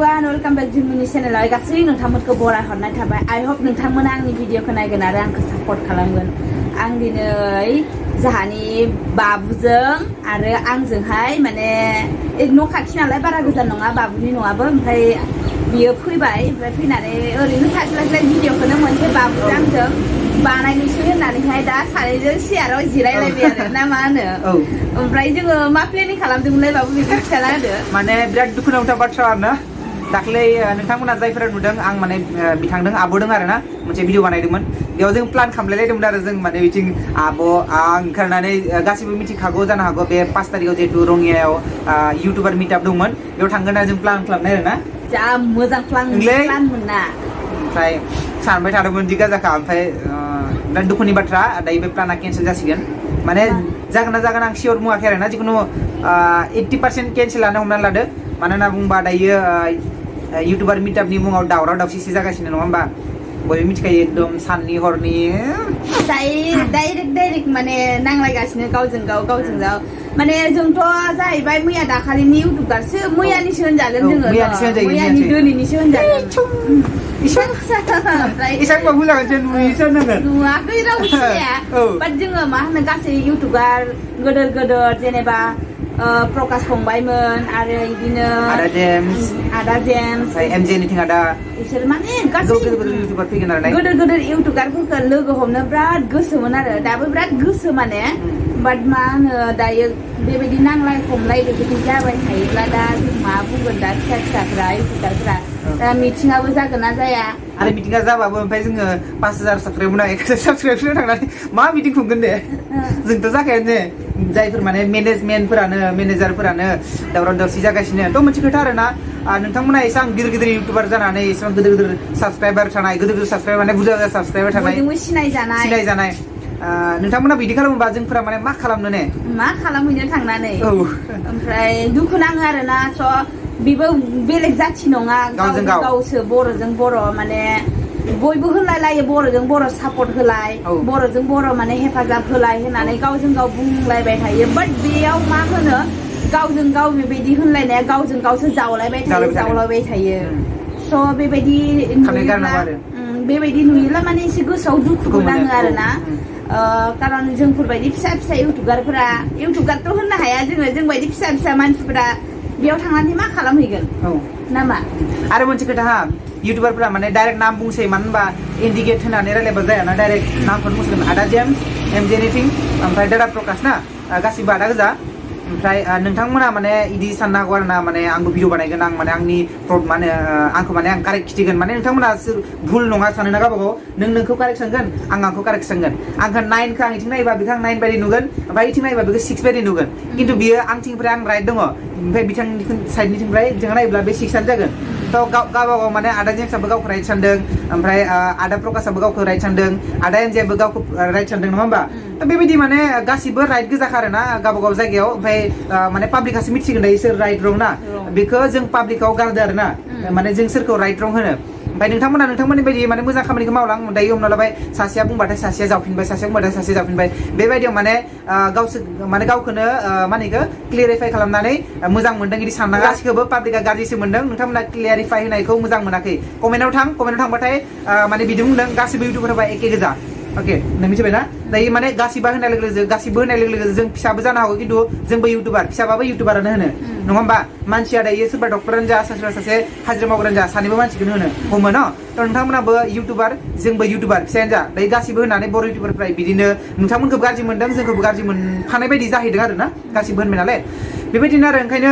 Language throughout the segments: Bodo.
everyone, welcome back to my channel. गासै नोंथांमोनखौ बराय हरनाय थाबाय. I hope नोंथांमोना आंनि भिडिअखौ नायगोन आरो आंखौ सापर्ट खालामगोन. आं दिनै जाहानि बाबुजों आरो आंजोंहाय माने न' खाथि नालाय बारा गोजान नङा बाबुनि न'आबो ओमफ्राय बियो फैबाय ओमफ्राय फैनानै ओरैनो थास्लाय भिडिअखौनो मोनसे बाबुजों आंजों बानायनोसै होननानैहाय दा सानैजों सियाराव जिरायलायबाय आरो ना मा होनो ओमफ्राय जोङो मा प्लेनिं खालामदोंमोनलाय बाबु बेखौ खिन्थाना होदो माने बिराद दुखुनांथाव बाथ्रा आरोना दाख्लै नोंथांमोना जायफोरा नुदों आं माने बिथांदों आब'दों आरोना मोनसे भिडिअ बानायदोंमोन बेयाव जों प्लान खालामलायलायदोंमोन आरो जों माने बिथिं आब' आं ओंखारनानै गासिबो मिथिखागौ जानो हागौ बे 5 तारिखाव जिहेतु रङियायाव इउटुबार मिटआप दंमोन बेयाव थांगोन होनना जों प्लान खालामनाय आरोना जा मोजां प्लान मोनना ओमफ्राय सानबाय थादोंमोन दि गाजाखा ओमफ्राय बिराद दुखुनि बाथ्रा दायो बे प्लाना केन्सेल जासिगोन माने जागोन ना जागोन आं सियर बुङाखै आरोना जिखुनु 80% केन्सेलानो हमनानै लादो मानो होनना बुंबा दायो इउटुबार मिटआपनि मुङाव दावराव दावसिसो जागासिनो नङा होमबा बयबो मिथिखायो एकदम साननि हरनि डाइरेक्ट माने नांलायगासिनो गावजों गाव माने जोंथ' जाहैबाय मैया दाखालिनि इउटुबारसो मैयानिसो होनजागोन जोङो मैयानि दोनैनिसो होनजागोन इसांबा बुंजागोन नुवाखै रावबो सिनाया बाट जोङो मा होनो गासै इउटुबार गोदोर जेनेबा प्रकाश फंबायमोन आरो बिदिनो आदा जेम्स एमजे निथिं आदा बिसोर माने गासै इउटुबार फैगोन आरो गोदोर इउटुबारफोरखौ लोगो हमनो बिराद गोसोमोन आरो दाबो बिराद गोसो माने बाट मा होनो दायो बेबायदि नांलाय खमलाय बेबायदि जाबाय थायोब्ला दा जों मा बुंगोन दा फिसाफोरा इउटुबारफोरा दा मिटिङाबो जागोन ना जाया आरो मिटिङा जाबाबो ओमफ्राय जोङो 5000 साबस्क्राइब ना 1000 साबस्क्राइबसो थांनानै मा मिटिं खुंगोन दे जोंथ' जाखायानो जे जायफोर माने मेनेजारफोरानो दावराव दावसि जागासिनो थ' मोनसे खोथा आरोना नोंथांमोना एसेबां गिदिर इउटुबार जानानै एसेबां गिदिर साबस्क्राइबार थानाय गिदिर साबस्क्राइबार माने बुरजा साबस्क्राइबार थानाय सिनायजानाय नोंथांमोना बिदि खालामोबा जोंफोरा माने मा खालामनो ने मा खालामहैनो थांनानै ओमफ्राय दुखु नाङो आरोना स' बेबो बेलेग जाथि नङा गावसो बर'जों बर' माने बयबो होलायलायो बर'जों बर' सापर्ट होलाय बर'जों बर' माने हेफाजाब होलाय होननानै गावजों गाव बुंलायबाय थायो बाट बेयाव मा होनो गावजों गाव बेबायदि होनलायनाया गावजों गावसो जावलायबाय थायो स' बेबायदि नुयोब्ला माने एसे गोसोआव दुखु नाङो आरोना कारन जोंफोरबायदि फिसा इउटुबारथ' होननो हाया जों बायदि फिसा मानसिफोरा बेयाव थांनानै मा खालामहैगोन नामा आरो मोनसे खोथा इउटुबारफोरा माने डाइरेक्ट नाम बुंसै मानो होनबा इन्डिकेट होनानै रायलायबा जायाना डाइरेक्ट नामखौनो बुंसिगोन आदा जेम्स एमजे निथिं ओमफ्राय दादा प्रकाश ना गासिबो आदा गोजा ओमफ्राय नोंथांमोना माने इदि साननो हागौ आरोना माने आंबो भिडिअ बानायगोन आं माने आंनि आंखौ माने आं कारेक्ट खिथिगोन माने नोंथांमोना भुल नङा सानो ना गावबागाव नोंखौ कारेक्ट सानगोन आंखौ कारेक्ट सानगोन आंखौ 9खौ आं इथिं नायोबा बेखौ आं 9 बायदि नुगोन ओमफ्राय इथिं नायोबा बेखौ 6 बायदि नुगोन खिन्थु बियो आंथिंनिफ्राय आं राइट दङ ओमफ्राय बिथांनि साइडनिथिंफ्राय बिथाङा नायोब्ला बे 6आनो जागोन थ' गावबागाव माने आदा जेम्सआबो गावखौ राइट सानदों ओमफ्राय आदा प्रकाशआबो गावखौ राइट सानदों आदा एमजेआबो गावखौ राइट सानदों नङा होमबा थ' बेबायदि माने गासिबो राइट गोजाखा आरोना गावबागाव जायगायाव ओमफ्राय माने पाब्लिकासो मिथिगोन दायो सोर राइट रं ना बेखौ जों पाब्लिकाव गारदो आरोना माने जों सोरखौ राइट रं होनो ओमफ्य नोंथांमोननि बायदि माने मोजां खामानिखौ मावलां दायो हमना लाबाय सासेया बुंबाथाय सासेया जावफिनबाय सासेया बुंबाथाय सासेया जावफिनबाय बेबायदियाव माने गावखौनो माने इखौ क्लियारिफाइ खालामनानै मोजां मोनदों इदि साननाङा गासिखौबो पाब्लिका गाज्रिसो मोनदों नोंथांमोना क्लियारिफाइ होनायखौ मोजां मोनाखै कमेन्टआव थांबाथाय माने बिदि बुंदों गासिबो इउटुबारफोरा एखे गोजा अके नों मिथिबायना दायो माने गासिबो होनाय लोगो लोगो जों फिसाबो जानो हागौ खिन्थु जोंबो इउटुबार फिसाबाबो इउटुबारानो होनो नङा होमबा मानसिया दायो सोरबा डक्टरानो जा सोरबा सासे हाजिरा मावग्रानो जा सानैबो मानसिखौनो होनो हमो न' थ' नोंथांमोनाबो इउटुबार जोंबो इउटुबार फिसायानो जा दायो गासिबो होनानै बर' इउटुबारफ्रा बिदिनो नोंथांमोनखौबो गाज्रि मोनदों जोंखौबो गाज्रि मोनफानाय बायदि जाहैदों आरो ना गासिबो होनबाय नालाय बेबायदिनो आरो ओंखायनो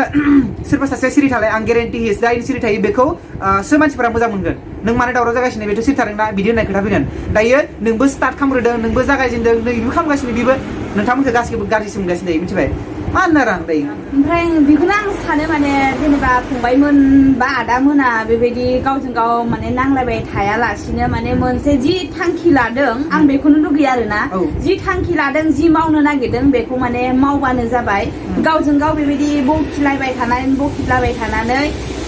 सोरबा सासेया सिरि थालाय आं गेरेन्टि होयो जायनि सिरि थायो बेखौ मानसिफोरा मोजां मोनगोन नों मानो दावराव जागासिनो बेथ' सिरि थादों ना बिदि होननाय खोथा फैगोन दायो नोंबो स्टार्ट खालामग्रोदों नोंबो जागायजेनदों नोंबो खालामगासिनो बेबो नोंथांमोनखौ गासिबो गाज्रिसो मोनगासिनो दायो मिथिबाय मा होनो आरो आं दायो ओमफ्राय बेखौनो आं सानो माने जेनेबा फंबायमोन बा आदामोना बेबायदि गावजों गाव माने नांलायबाय थायालासिनो माने मोनसे जि थांखि लादों आं बेखौनो लुगैयो आरोना जि थांखि लादों जि मावनो नागिरदों बेखौ माने मावबानो जाबाय गावजों गाव बेबायदि बखिलायबाय थानानै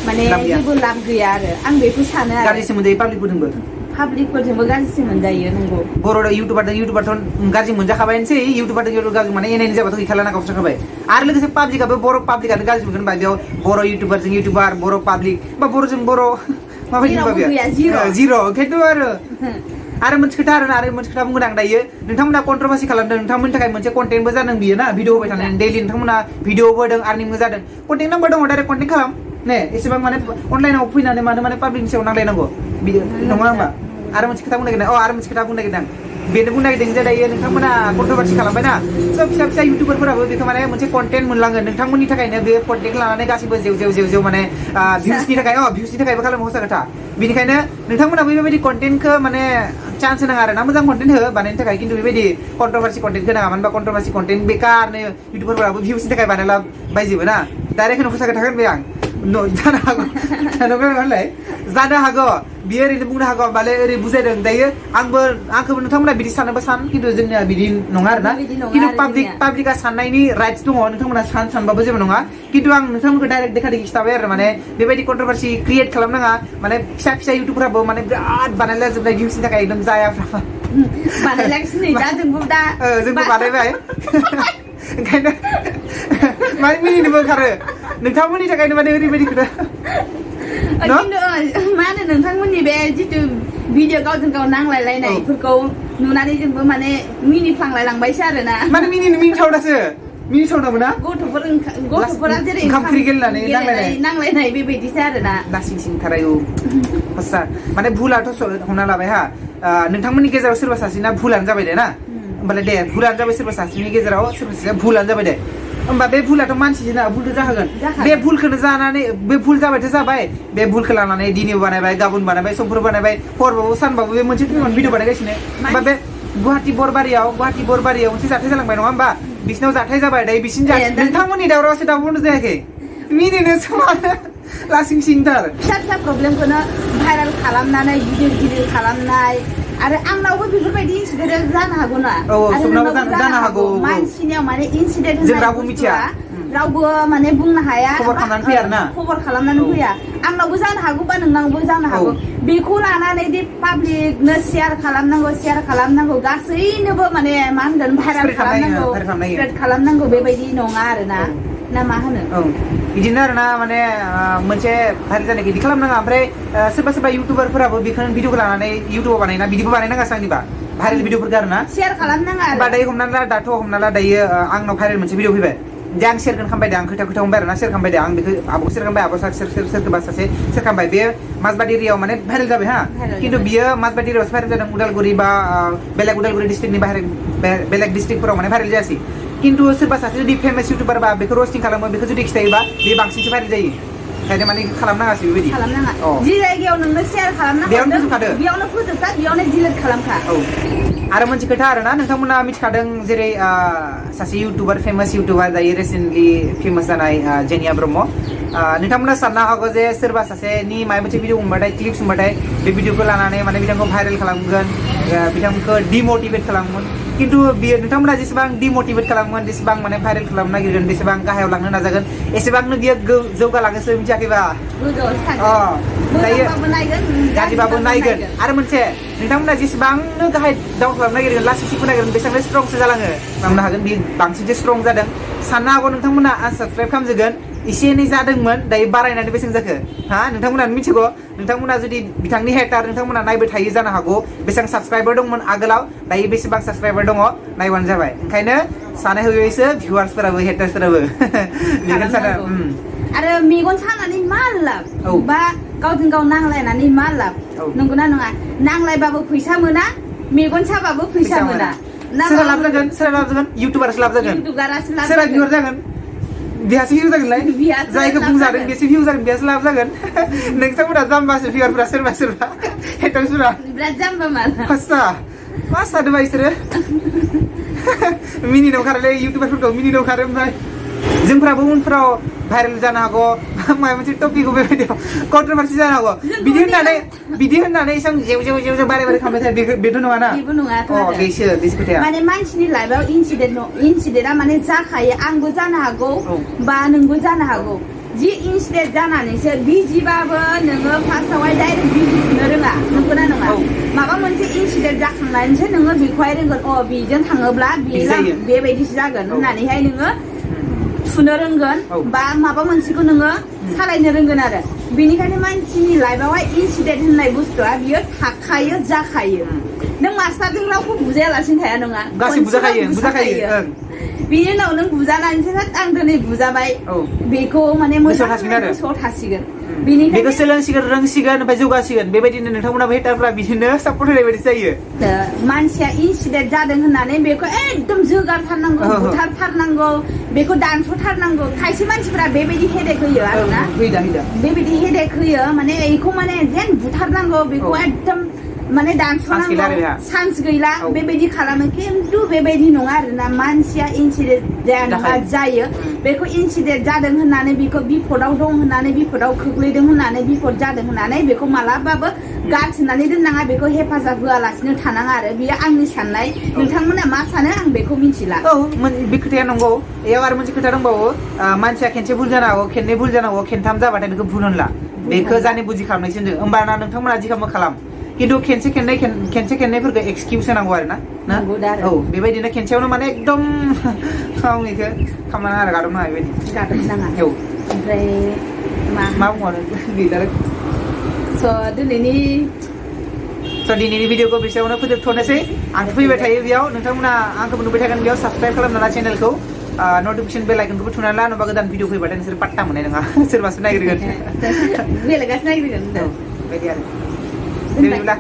माने जेबो लाब गैया आरो आं बेखौ सानो आरो गाज्रि सोमोन्दै पाब्लिकफोरजोंबो गाज्रिसो मोनजायो नंगौ बर' इउटुबारथ' गाज्रि मोनजाखाबायनोसै इउटुबारजों गाज्रि माने एनायनि जाबाथ' गैखालाना गावस्राखाबाय आरो लोगोसे पाब्लिकाबो बर' पाब्लिकानो गाज्रि मोनगोन बा बेयाव बर' इउटुबारजों इउटुबार बर' पाब्लिक बा बर'जों बर' माबायदि होनबा बेयो जिर' ओंखायनोथ' आरो मोनसे खोथा आरो मोनसे खोथा बुंगोन आं दायो नोंथांमोना कन्ट्रभार्सि खालामदों नोंथांमोननि थाखाय मोनसे कन्टेन्टबो जादों बियो ना भिडिअ होबाय थानाय दैलि नोंथांमोना भिडिअबो होदों आर्निंबो जादों कन्टेन्ट नाम्बार दङ डाइरेक्ट कन्टेन्ट खालाम ने एसेबां माने अनलाइनाव फैनानै माने पाब्लिकनि सायाव नांलायनांगौ बियो नङा होमबा आरो मोनसे खोथा बुंनो नागिरदों आरो मोनसे खोथा बुंनो नागिरदों बेनो बुंनो नागिरदों जे दायो नोंथांमोना कन्ट्रभार्सि खालामबायना सब फिसा इउटुबारफोराबो बेखौ माने मोनसे कन्टेन्ट मोनलाङो नोंथांमोननि थाखायनो बे कन्टेन्ट लानानै गासिबो जेव माने भिउसनि थाखायबो खालामो हसा खोथा बेनिखायनो नोंथांमोनाबो बेबायदि कन्टेन्टखौ माने चान्स होनाङा आरो ना मोजां कन्टेन्ट हो बानायनो थाखाय खिन्थु बेबायदि कन्ट्रभार्सि कन्टेन्ट होनाङा मानो होनबा कन्ट्रभार्सि कन्टेन्ट बेकारनो इउटुबारफोराबो भिउसनि थाखाय बानायला बायजोबो ना डाइरेक्ट होनो हसा खोथा होनबाय आं जानो हागौ बियो ओरैनो बुंनो हागौ माले ओरै बुजायदों दायो आंखौबो नोंथांमोना बिदि सानोबा सान खिन्थु जोंनिया बिदि नङा आरोना खिन्थु पाब्लिका साननायनि राइट्स दङ नोंथांमोना सानबाबो जेबो नङा खिन्थु आं नोंथांमोनखौ डाइरेक्ट देखा खिथाबाय आरो माने बेबायदि कन्ट्रभार्सि क्रिएट खालामनाङा माने फिसा इउटुबफोराबो माने बिराद बानायला जोबनाय भिउसनि थाखाय एकदम जायाफ्रा जोंबो बानायबाय ओंखायनो माने मिनिनोबो ओंखारो नोंथांमोननि थाखायनो माने ओरैबायदि खोथा मा होनो नोंथांमोननि बे जितु भिडिअ गावजों गाव नांलायलायनायफोरखौ नुनानै जोंबो माने मिनिफ्लांलायलांबायसो आरो ना माने मिनिथावनाबो ना गथ'फोरा जेरै ओंखाम ओंख्रि गेलेनानै नांलायनाय बेबायदिसो आरो ना नासिंथाराय हस्सा माने भुलाथ' हमना लाबाय हा नोंथांमोननि गेजेराव सोरबा सासेना भुलानो जाबाय दे ना होमबालाय दे भुलानो जाबाय सोरबा सासेनि गेजेराव सोरबा सासेया भुलानो जाबाय दे होमबा बे भुलाथ' मानसिजों भुलथ' जाखागोन बे भुलखौनो जानानै बे भुल जाबायथ' जाबाय बे भुलखौ लानानै दिनैबो बानायबाय गाबोन बानायबाय समफोर बानायबाय हरबाबो सानबाबो बे मोनसे भिडिअ बानायगासिनो होमबा बे गुवाहाटी बरबारियाव मोनसे जाथाय जालांबाय नङा होमबा बिसिनाव जाथाय जाबाय दायो बिसिनि नोंथांमोननि दावरावसो दाबो बन्द जायाखै मिनिनो समानो लासिं सिंथार फिसा प्रब्लेमखौनो भाइरेल खालामनानै गिदिर खालामनाय आरो आंनावबो बेफोरबायदि इन्सिडेन्ट जानो हागौ ना जानो हागौ मानसिनियाव माने इन्सिडेन्ट जों रावबो मिथिया रावबो माने बुंनो हाया खबर खालामनानै फैया आरोना खबर खालामनानै फैया आंनावबो जानो हागौ बा नोंनावबो जानो हागौ बेखौ लानानै दि पाब्लिकनो शेयार खालामनांगौ गासैनोबो माने मा होनगोन भाइरेल खालामनांगौ स्प्रेड खालामनांगौ बेबायदि नङा आरोना ना मा होनो बिदिनो आरोना माने मोनसे भाइरेल जानाय बिदि खालामनाङा ओमफ्राय सोरबा इउटुबारफोराबो बेखौनो भिडिअखौ लानानै इउटुबाव बानायना बिदिबो बानायनाङासो आंनिबा भाइरेल भिडिअफोरखौ आरोना शेयार खालामनाङा बा दायो हमना ला दायो आंनाव भाइरेल मोनसे भिडिअ फैबाय जे आं शेयार खालामबाय दे आं खोथा हमबाय आरोना शेयार खालामबाय दे आं बेखौ आब'खौ शेयार खालामबाय आब' सोरखौबा सासे शेयार खालामबाय बे माजबाद एरियायाव माने भाइरेल जाबाय हा खिन्थु बियो माजबाद एरियायावसो भाइरेल जादों उदालगुरि बा बेलेग उदालगुरि डिस्ट्रिक्टनि बेलेग डिस्ट्रिक्टफोराव माने भाइरेल जायासै खिन्थु सोरबा सासे जुदि फेमास इउटुबार बा बेखौ रस्टिं खालामो बेखौ जुदि खिथायोबा बे बांसिनसो भाइरेल जायो ओंखायनो माने खालामनाङासै बेबायदि जि जायगायाव नोंनो शेयार खालामनांगौ बेयावनो फोजोबखा बेयावनो डिलिट खालामखा आरो मोनसे खोथा आरोना नोंथांमोना मिथिखादों जेरै सासे इउटुबार फेमास इउटुबार दायो रिसेन्टलि फेमास जानाय जेनिया ब्रह्म नोंथांमोना साननो हागौ जे सोरबा सासेनि माबा मोनसे भिडिअ मोनबाथाय क्लिप्स मोनबाथाय बे भिडिअखौ लानानै माने बिथांखौ भाइरेल खालामगोन बिथांखौ डिमटिभेट खालामगोन खिन्थु बियो नोंथांमोना जेसेबां डिमटिभेट खालामगोन जेसेबां माने भाइरेल खालामनो नागिरगोन बेसेबां गाहायाव लांनो नाजागोन एसेबांनो बियो जौगालाङोसो मिथियाखैबा दायो गाज्रिबाबो नायगोन आरो मोनसे नोंथांमोना जेसेबांनो गाहाय डाउन खालामनो नागिरगोन लासैखौ नागिरगोन बेसेबांनो स्ट्रंसो जालाङो मावनो हागोन बे बांसिनसो स्ट्रं जादों साननो हागौ नोंथांमोना आनसाबस्क्राइब खालामजोगोन एसे एनै जादोंमोन दायो बारायनानै बेसेबां जाखो नोंथांमोनानो मिथिगौ नोंथांमोना जुदि बिथांनि हेटार नोंथांमोना नायबाय थायो जानो हागौ बेसेबां साबस्क्राइबार दंमोन आगोलाव दायो बेसेबां साबस्क्राइबार दङ नायबानो जाबाय ओंखायनो सानै हयैसो भिउवार्सफोराबो हेटार्सफोराबो आरो मेगन सानानै मा लाब बा गावजों गाव नांलायनानै मा लाब नंगौना नङा नांलायबाबो फैसा मोना मेगन साबाबो फैसा मोना सोरहा लाब जागोन इउटुबारासो लाब जागोन सोरहा भिउवार जागोन बिहासो भिउ जागोनलाय जायखौ बुंजादों बेसो भिउ जागोन बेसो लाब जागोन नोंथांमोना जाम्बासो भिउवारफोरा सोरबा हेटार्सफोरा बिराद जाम्बा माला फास्टा मा सादों बिसोरो मिनिनो ओंखारोलै इउटुबारफोरखौ मिनिनो ओंखारो ओमफ्राय जोंफ्राबो उनफ्राव भाइरेल जानो हागौ माबा मोनसे टपिकखौ बेबायदियाव कन्ट्रभार्सि जानो हागौ बिदि होननानै एसेबां जेव बारे खालामबाय थायो बेथ' नङाना बेबो नङाथ' बेसो खोथाया माने मानसिनि लाइफआव इन्सिडेन्टआ माने जाखायो आंबो जानो हागौ बा नोंबो जानो हागौ जि इन्सिडेन्ट जानानैसो बिजिबाबो नोङो फार्स्टआवहाय डाइरेक्ट बिजि थुनो रोङा नंगौना नङा औ। माबा मोनसे इन्सिडेन्ट जाखांनानैसो नोङो बेखौहाय रोंगोन अ बेजों थाङोब्ला बिदि जायो। बेबायदिसो जागोन औ। होननानैहाय नोङो थुनो रोंगोन औ। बा माबा मोनसेखौ नोङो सालायनो रोंगोन आरो बेनिखायनो मानसिनि लाइफआवहाय इन्सिडेन्ट होननाय बुस्थुआ बियो थाखायो जाखायो नों मास्टारजों रावखौ बुजायालासिनो थाया नङा गासै बुजाखायो खनसेबा बुजाखायो ओं बिनि उनाव नों बुजानानैसो आं दिनै बुजाबाय औ बेखौ माने गोसोआव मोजां थासिगोन आरो। गोसोआव थासिगोन बेखौ बेनिखायनो सोलोंसिगोन रोंसिगोन ओमफ्राय जौगासिगोन बेबायदिनो नोंथांमोनाबो हेटारफ्रा बिदिनो सापर्ट होनाय बायदि जायो मानसिया इन्सिडेन्ट जादों होननानै बेखौ एकदम जोगारथारनांगौ ओहो। बुथारथारनांगौ बेखौ दानस'थारनांगौ खायसे मानसिफोरा बेबायदि हेडेक होयो आरोना हैदा बेबायदि हेडेक होयो माने बेखौ माने जेन बुथारनांगौ बेखौ औ। एकदम माने चान्स गैला आरो दानस'नांगौ बेहा। चान्स गैला औ। बेबायदि खालामो खिन्थु बेबायदि नङा आरोना मानसिया इन्सिडेन्ट जाया नङा जायो बेखौ इन्सिडेन्ट जादों होननानै बेखौ बिपदआव दं होननानै बिपदआव खोख्लैदों होननानै बिपद जादों होननानै बेखौ मालाबाबो गारसोनानै दोननाङा बेखौ हेफाजाब होआलासिनो थानाङा आरो बेयो आंनि साननाय नोंथांमोना मा सानो आं बेखौ मिथिला औ बे खोथाया नंगौ बेयाव आरो मोनसे खोथा दंबावो मानसिया खेनसे भुल जानो हागौ खेननै भुल जानो हागौ खेनथाम जाबाथाय बेखौ भुल होनला बेखौ जानि बुजि खालामनायसो होनदों होमबाना नोंथांमोना जि खालामो खालाम खिन्थु खेनसे खेननैफोरखौ एक्सकिउस होनांगौ आरो ना नंगौ दा आरो। औ बेबायदिनो खेनसेयावनो माने एकदम गावनिखौ खालामनाङा आरो गादबनाङा बेबायदि गादबनाङा औ ओमफ्राय मा बुंबावनो गैला स' दिनैनि भिडिअखौ बेसेयावनो फोजोबथ'नोसै आं फैबाय थायो बेयाव नोंथांमोना आंखौबो नुबाय थागोन बेयाव साबसक्राइब खालामना ला चेनेलखौ नटिफिकेसन बेल आइकनखौबो थुनानै ला नङाबा गोदान भिडिअ फैबाथाय नोंसोर पाट्टा मोननाय नङा सोरबासो नागिरगोन बेलेगासो नायग्रोगोन औ बेबायदि आरो दे बिदिब्ला